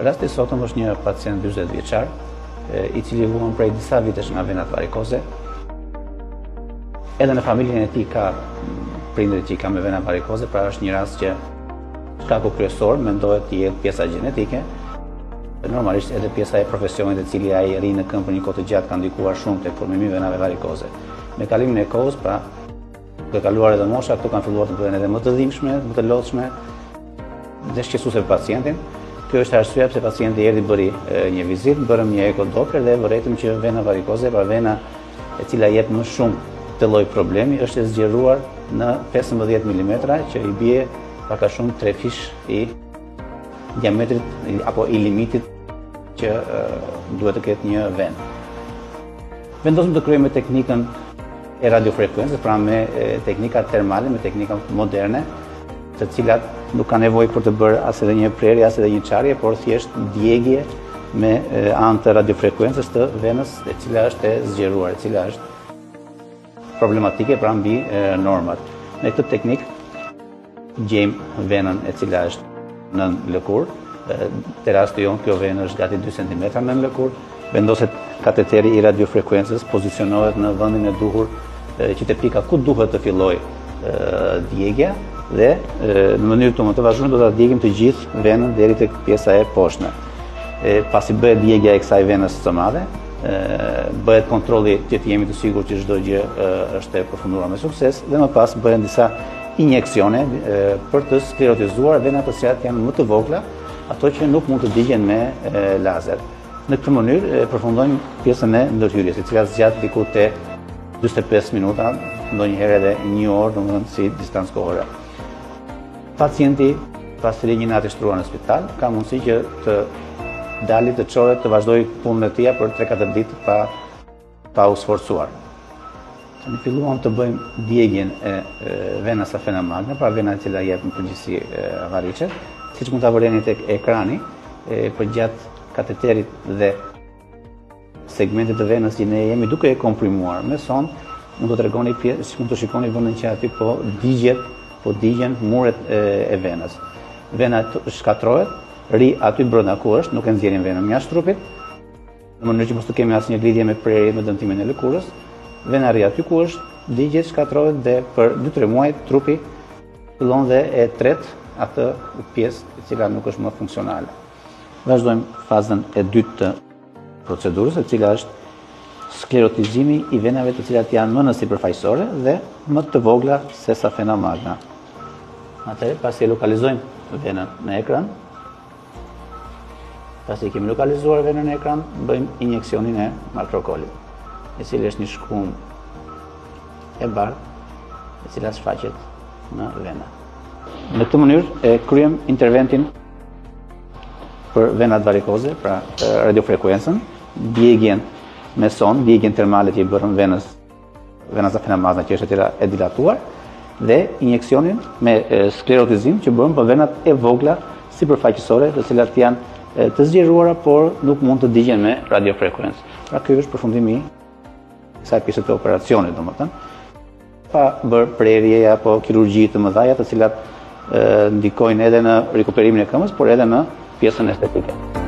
Rasti i sotëm është një pacient 40 vjeçar, i cili vuan prej disa vitesh nga venat varikoze. Edhe në familjen e tij ka prindërit që i ka me vena varikoze, pra është një rast që shkaku kryesor mendohet të jetë pjesa gjenetike. Normalisht edhe pjesa e profesionit e cili ai rri në këmbë për një kohë të gjatë ka ndikuar shumë tek formimi i venave varikoze. Me kalimin e kohës, pra, duke kaluar edhe mosha, këto kanë filluar të bëhen edhe më të dhimbshme, më të lodhshme dhe shqetësuese për pacientin. Kjo është arsyeja pse pacienti erdhi bëri një vizitë, bërëm një eko Doppler dhe vërejtëm që vena varikoze, pra vena e cila jep më shumë këtë lloj problemi, është e zgjeruar në 15 mm, që i bie pak a shumë trefish i diametrit apo i limitit që duhet të ketë një venë. Vendosëm të kryejmë teknikën e radiofrekuencës, pra me teknika termale, me teknika moderne, të cilat nuk ka nevojë për të bërë as edhe një prerje, as edhe një çarje, por thjesht djegie me anë të radiofrekuencës të venës e cila është e zgjeruar, e cila është problematike pra mbi normat. Me këtë teknikë gjejmë venën e cila është nën lëkurë. Te rasti jonë kjo venë është gati 2 cm nën lëkurë. Vendoset kateteri i radiofrekuencës, pozicionohet në vendin e duhur që te pika ku duhet të fillojë djegia dhe në mënyrë të më të vazhdueshme do ta djegim të gjithë venën deri tek pjesa e poshtme. E, pasi bëhet djegia e kësaj venës së madhe, bëhet kontrolli që të jemi të sigurt që çdo gjë është e përfunduar me sukses dhe më pas bëhen disa injeksione për të sklerotizuar venat të cilat janë më të vogla, ato që nuk mund të digjen me lazer. Në këtë mënyrë përfundojmë pjesën e ndërhyrjes, e cila zgjat diku te 45 minuta, ndonjëherë edhe një orë, domethënë si distancë kohore. Pacienti, pas të një natë shtruar në spital, ka mundësi që të dali të çohet të vazhdojë punën e tij për 3-4 ditë pa, pa u sforcuar. Ne filluam të bëjmë djegien e, e vena safena magna, pra vena e cila jep në përgjithësi variçet, siç mund ta vëreni tek ekrani, e, përgjatë kateterit dhe segmentit të venës që ne jemi duke e komprimuar me sondë, mund të tregoni pjesë, mund të shikoni vendin që aty po digjet, po digjen muret e, e venës. Vena shkatërrohet, rri aty brenda ku është, nuk e nxjerrim venën jashtë trupit, në mënyrë që mos të kemi asnjë lidhje me prerje me dëmtimin e lëkurës. Vena rri aty ku është, digjet, shkatërrohet dhe për 2-3 muaj trupi fillon dhe e tret atë pjesë e cila nuk është më funksionale. Vazhdojmë fazën e dytë të procedurës, e cila është sklerotizimi i venave të cilat janë më në sipërfaqësore dhe më të vogla se safena magna. Atëherë, pasi e lokalizojmë venën në ekran, pasi e kemi lokalizuar venën në ekran, bëjmë injeksionin e makrokolit, i cili është një shkumë e bardhë, e cila shfaqet në venë. Në këtë mënyrë e kryem interventin për venat varikoze, pra radiofrekuencën, djegien me sondë, djegien termale që i bërëm venës, vena safena magna që është e tjera e dilatuar, dhe injeksionin me sklerotizim që bërëm për venat e vogla sipërfaqësore, të cilat janë të zgjeruara, por nuk mund të digjen me radiofrekuencë. Pra ky është përfundimi i kësaj pjese të operacionit, domethënë, pa bërë prerje apo kirurgji të mëdha, të cilat ndikojnë edhe në rikuperimin e këmbës, por edhe në pjesën estetike.